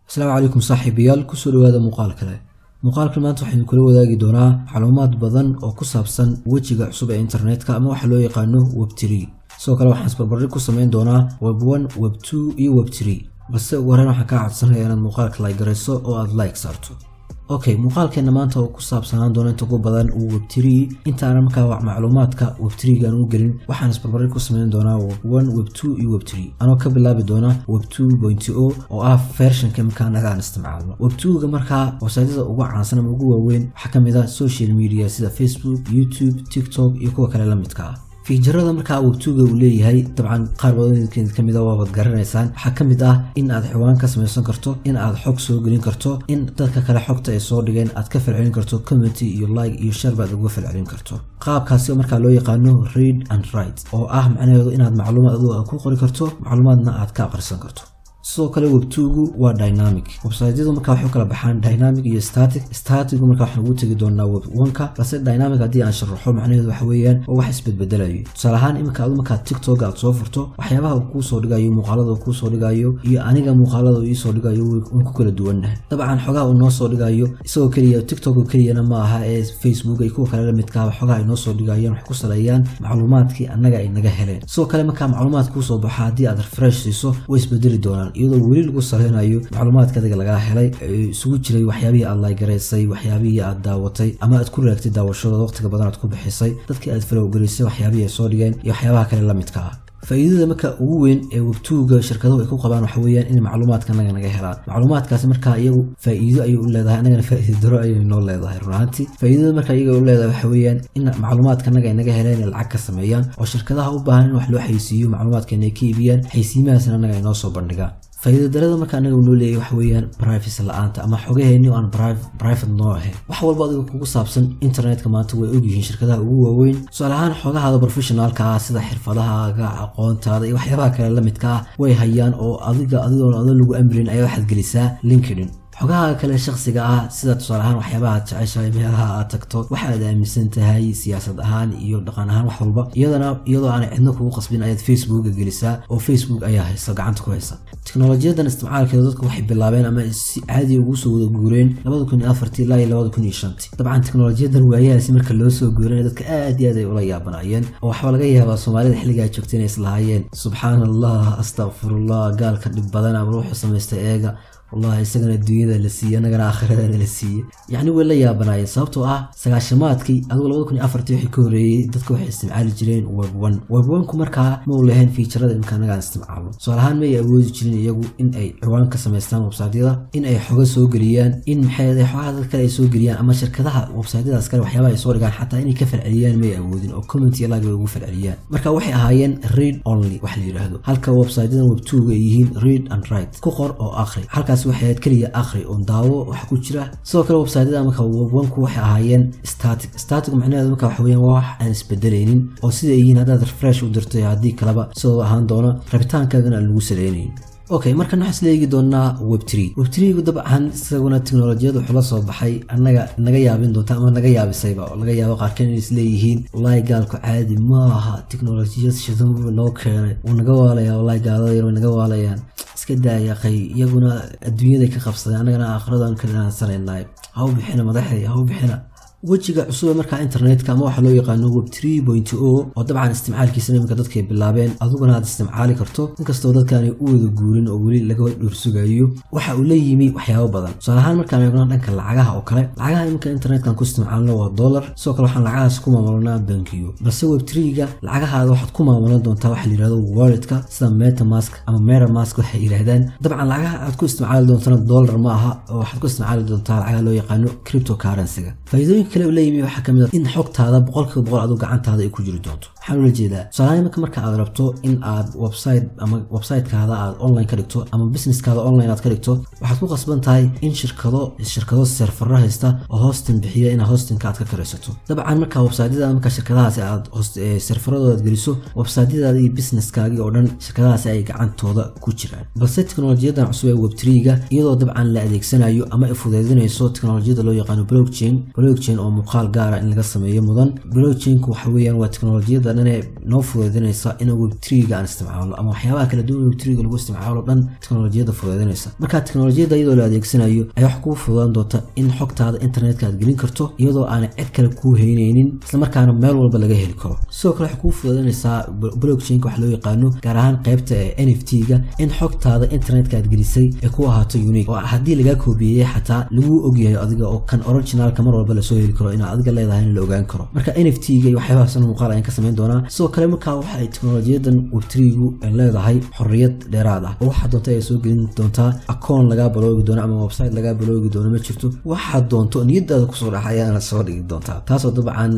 Asalaamu calaykum saaxiibayaal, kusoo dhawaada muuqaal kale. Muuqaalkan maanta waxaynu kula wadaagi doonaa macluumaad badan oo ku saabsan wejiga cusub ee internetka ama waxa loo yaqaano Web 3. Sidoo kale waxaan isbarbardhig ku sameyn doonaa Web 1, Web 2 iyo Web 3. Balse ugu horreyn waxaan kaa codsanaya inaad muuqaalka like garayso oo aad like saarto. Okay, muuqaalkeena maanta oo ku saabsanaan doona inta ugu badan uu Web 3. Intaanan markaa macluumaadka Web 3 gaan u gelin, waxaan isbarbardhig ku sameyn doonaa Web 1, Web 2 iyo Web 3, anoo ka bilaabi doona Web 2.0 oo ah versionka markaa anaga aan isticmaalno. Web 2-ga markaa websiteyada ugu caansan ama ugu waaweyn waxaa kamid ah social media sida Facebook, YouTube, TikTok iyo kuwa kale la midka ah. Featureada markaa Web 2-ga uu leeyahay, dabcan qaar badan kamid a waabaad garanaysaan. Waxaa kamid ah in aad ciwaan ka samaysan karto, in aad xog soo gelin karto, in dadka kale xogta ay soo dhigeen aad ka falcelin karto, comment iyo like iyo share baad uga falcelin karto. Qaabkaasi oo markaa loo yaqaano read and write, oo ah macnaheedu inaad macluumaad adigu aad ku qori karto, macluumaadna aad ka aqrisan karto. Sidoo kale Web 2-gu waa dynamic. Websiteyadu markaa waxay u kala baxaan dynamic iyo static. Staticgu markaa waxaan ugu tegi doonaa Web 1-ka, balse dynamic haddii aan sharaxo, macnaheedu waxa weeyaan waa wax isbedbedelayo. Tusaale ahaan, iminka adu markaa TikTok aad soo furto, waxyaabaha uu kuu soo dhigayo, muuqaalada uu kuu soo dhigayo iyo aniga muuqaalada uu iisoo dhigayo waan ku kala duwannahay. Dabcan xogaha uu noo soo dhigayo isagoo keliya, TikTok oo keliyana ma aha ee Facebook iyo kuwa kale la midka, xogaha ay noo soo dhigayaan waxay ku saleeyaan macluumaadkii annaga ay naga heleen. Sidoo kale markaa macluumaad kuu soo baxa, haddii aad refresh siiso, way isbedeli doonaan, iyadoo weli lagu saleynayo macluumaadka adiga lagaa helay, isugu jiray waxyaabihii aad like garaysay, waxyaabihii aad daawatay ama aad ku raagtay daawashadooda, waqtiga badan aad ku bixisay, dadkii aad follow garaysay, waxyaabihii ay soo dhigeen iyo waxyaabaha kale la midka ah. Faa'iidada marka ugu weyn ee Web 2-ga shirkaduhu ay ku qabaan waxa weeyaan in macluumaadka anaga naga helaan. Macluumaadkaasi markaa iyagu faa'iido ayay u leedahay, anagana faa'iido daro ayay noo leedahay run ahaantii. Faa'iidada marka iyaga u leedahay waxa weeyaan in macluumaadka anaga ay naga heleen ay lacag ka sameeyaan, oo shirkadaha u baahan in wax loo xayeysiiyo macluumaadkeena ay ka iibiyaan, xayeysiimahaasna anaga ay noo soo bandhigaan. Faa'iido darada marka anaga noo leeyahay waxa weeyaan privacy la-aanta ama xogaheeni oo aan private noo ahayn. Wax walba adiga kugu saabsan internetka maanta way ogyihiin shirkadaha ugu waaweyn. Tusaale ahaan, xogahaada professionalka ah sida xirfadahaaga, aqoontaada iyo waxyaabaha kale la midka ah way hayaan, oo adiga adigoon adoo lagu amrin ayaa waxaad gelisaa LinkedIn. Xogaha kale shakhsiga ah, sida tusaale ahaan waxyaabaha aad jeceshahay, meelaha aad tagto, waxa aad aaminsan tahay siyaasad ahaan iyo dhaqan ahaan, wax walba iyadana iyadoo aanay cidna kugu qasbin ayaad Facebooka gelisaa, oo Facebook ayaa haysa, gacanta ku haysa. Teknolojiyadan isticmaalkeeda dadku waxay bilaabeen ama si caadi ugu soo wada guureen 2004-tii ilaa iyo 2005-tii. Dabcan teknolojiyadan waayahaasi marka loo soo guuranay, dadka aad iyo aad ay ula yaabanaayeen, oo waxaa laga yaabaa Soomaalida xilligaa joogtay inay islahaayeen: "Subxaan Allah, astaqfirullah, gaalka dhib badan ama wuxuu samaystay eega, wallahi isagana adduunyada la siiyey, annagana aakhirada la siiyey." Yacni way la yaabanaayeen, sababtoo ah sagaashamaadkii adigu 2004-tii wixii ka horreeyey dadka waxay isticmaali jireen Web 1. Web 1-ku markaa ma u lahayn featureada imka annaga aan isticmaalno. Tusaale ahaan, may awoodi jirin iyagu in ay ciwaan ka samaystaan websiteyada, in ay xogo soo geliyaan, in maxay xogaha dad kale ay soo geliyaan ama shirkadaha websiteyadaas kale waxyaabaha ay soo dhigaan xataa inay ka falceliyaan may awoodin, oo comment iyo like bay ugu falceliyaan. Marka waxay ahaayeen read only wax la yidhaahdo, halka websiteyadan Web 2-ga ay yihiin read and write, ku qor oo akhri. Halkaas waxay ahayd keliya akhri oon daawo waxa ku jira. Sidoo kale websiteyada marka Web 1-ku waxay ahaayeen static. Static macnaheedu marka waxa weeyaan waa wax aan isbedelaynin, oo sida ay yihiin haddaad refresh u dirto iyo haddii kaleba sidoo ahaan doono, rabitaankaagana aan lagu saleynayn. Okay, markan waxaan isla eegi doonaa Web 3. Web 3-gu dabcan isaguna teknolojiyad wuxuu la soo baxay annaga naga yaabin doonta ama naga yaabisayba, oo laga yaabo qaarkeen inay isleeyihiin: "Wallahi gaalku caadi maaha, teknolojiyad shidan buu noo keenay, wuu naga waalayaa, wallahi gaalada yar way naga waalayaan." Iska daaya qay, iyaguna adduunyaday ka qabsadeen, annagana aakhiradan ka dhanaansanaynaay. Ha u bixina madaxday, ha u bixina. Wejiga cusub ee markaa internetka ama waxaa loo yaqaano Web 3.0, oo dabcan isticmaalkiisa iminka dadkay bilaabeen, adiguna aad isticmaali karto, inkastoo dadkaanay u wada guurin oo weli laga dhursugayo, waxa uu la yimi waxyaabo badan. Tusaale ahaan, markaan eegno dhanka lacagaha oo kale, lacagaha iminka internetkan ku isticmaalno waa dollar. Sidoo kale waxaan lacagahaas ku maamulanaa bankiyo, balse Web 3-ga lacagahaada waxaad ku maamulan doontaa waxa la yihahdo walletka, sida MetaMask ama MetaMask waxay yidhahdaan. Dabcan lacagaha aad ku isticmaali doontana dollar ma aha, oo waxaad ku isticmaali doontaa lacagaha loo yaqaano cryptocurrency-ga. Faa'iidooyinka kale uu la yimi waxaa kamid ah in xogtaada 100% adigu gacantaada ay ku jiri doonto. Waxaan ula jeedaa, tusaalahaan, iminka marka aad rabto in aad website ama websitekaada aad online ka dhigto ama businesskaada online aad ka dhigto, waxaad ku qasban tahay in shirkado servero haysta oo hosting bixiya inaad hostingka aad ka karaysato. Dabcan marka websiteyada, marka shirkadahaasi aad serveradooda aad geliso, websiteyadaada iyo businesskaagii oo dhan shirkadahaasi ay gacantooda ku jiraan. Balse teknolojiyadan cusub ee Web 3-ga, iyadoo dabcan la adeegsanayo ama ay fududeydinayso teknolojiyada loo yaqaano blockchain, blockchain oo muuqaal gaara in laga sameeyo mudan. Blockchainku waxa weeyaan waa teknolojiyada dhan ee noo fududeynaysa in Web3-ga aan isticmaalo ama waxyaabaha kala duwan Web3-ga lagu isticmaalo dhan teknolojiyadda fududeynaysa. Marka teknolojiyadda iyadoo la adeegsanayo ayaa wax kuu fududaan doonta in xogtaada internetka aad gelin karto iyadoo aanay cid kale kuu heyneynin, islamarkaana meel walba laga heli karo. Sidoo kale waxay kuu fududeynaysaa blockchainka wax loo yaqaano, gaar ahaan qaybta ee NFT-ga, in xogtaada internetka aad gelisay ay ku ahaato unique, oo haddii lagaa koobiyeyey xataa laguu ogyahay adiga, oo kan originalka mar walba lasoo heli karo, inaad adiga leedahay in la ogaan karo. Marka NFT-ga iyo waxyaabahaas muuqaal ayaan ka samayn doonaa. Sidoo kale markaa waxa ay teknolojiyadan Web3-gu leedahay xorriyad dheeraad ah, oo waxaad doonta ay soo gelin doontaa. Akoon lagaa block-i doono ama website lagaa block-i doono ma jirto. Waxaad doonto niyadaada kusoo dhaxa ayaana soo dhigi doontaa, taasoo dabcan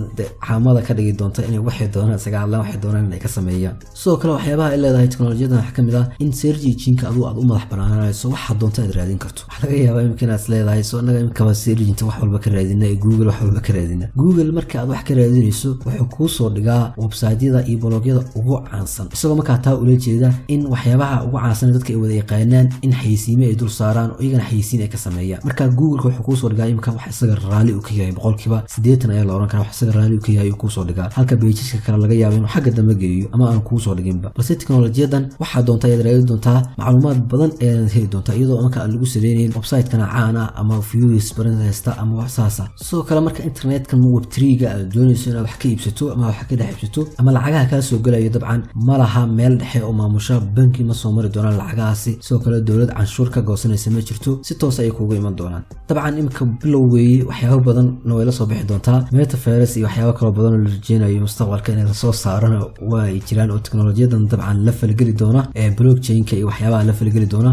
caamada ka dhigi doonta inay waxay doonaan isaga hadlaan, waxay doonaan inay ka sameeyaan. Sidoo kale waxyaabaha ay leedahay teknolojiyadan waxaa kamid ah in search engine-ka adigu aad u madax banaananayso, waxaad doonta aad raadin karto. Waxaa laga yaabaa imika inaad is leedahay, "So innaga imikaba search engine wax walba ka raadina ee Google wax walba ka raadina." Google marka aad wax ka raadinayso, wuxuu kuu soo dhigaa websiteyada iyo blogyada ugu caansan, isagoo markaa taa ula jeeda in waxyaabaha ugu caansan dadka ay wada yaqaanaan in xayeysiime ay dul saaraan oo iyagana xayeysiin ay ka sameeyaan. Marka Googleka wuxuu kuusoo dhigaa imika wax isaga raalli uu ka yahay, 80% ayaa la oran karaa wax isaga raalli uu ka yahay uu kuusoo dhigaa, halka pages-ka kale laga yaabo inuu xagga dambe geeyo ama aanu kuusoo dhiginba. Balse teknolojiyadan waxaa doonta ayaad raadin doontaa, macluumaad badan ayaad heli doontaa, iyadoo marka aan lagu saleynayn website-kana caan ah ama views badan haysta ama wax saas ah. Sidoo kale marka internetkan Web3-ga aad doonayso inaad wax ka iibsato ama wax ka dhex iibsato ama lacagaha kaa soo gelayo, dabcan ma laha meel dhexe oo maamusha, banki ma soo mari doonaan lacagahaasi. Sidoo kale dowlad canshuur ka goosanaysa ma jirto, si toos ayay kuugu iman doonaan. Dabcan imika bilow weeye, waxyaabo badanna way la soo bixi doontaa. Metaverse iyo waxyaabo kaloo badan oo la rajeynayo mustaqbalka inay lasoo saarana waa ay jiraan, oo teknolojiyadan dabcan la falgeli doona ee blockchainka iyo waxyaabaha la falgeli doona.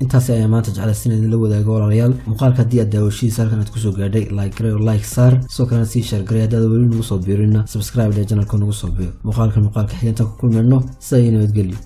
Intaasi ayaa maanta jeclaysan idinla wadaago, walaalayaal. Muuqaalka haddii aad daawashadiisa halkan aad kusoo gaadhay, like garay oo like saar, sidoo kalena sii share garay. Haddaad weli nagu soo biirina, subscribe dheh, channelka nagu soo biir. Muuqaalkan muuqaalka xigeentaan ku kulmayno, sida iyo nabadgelyo.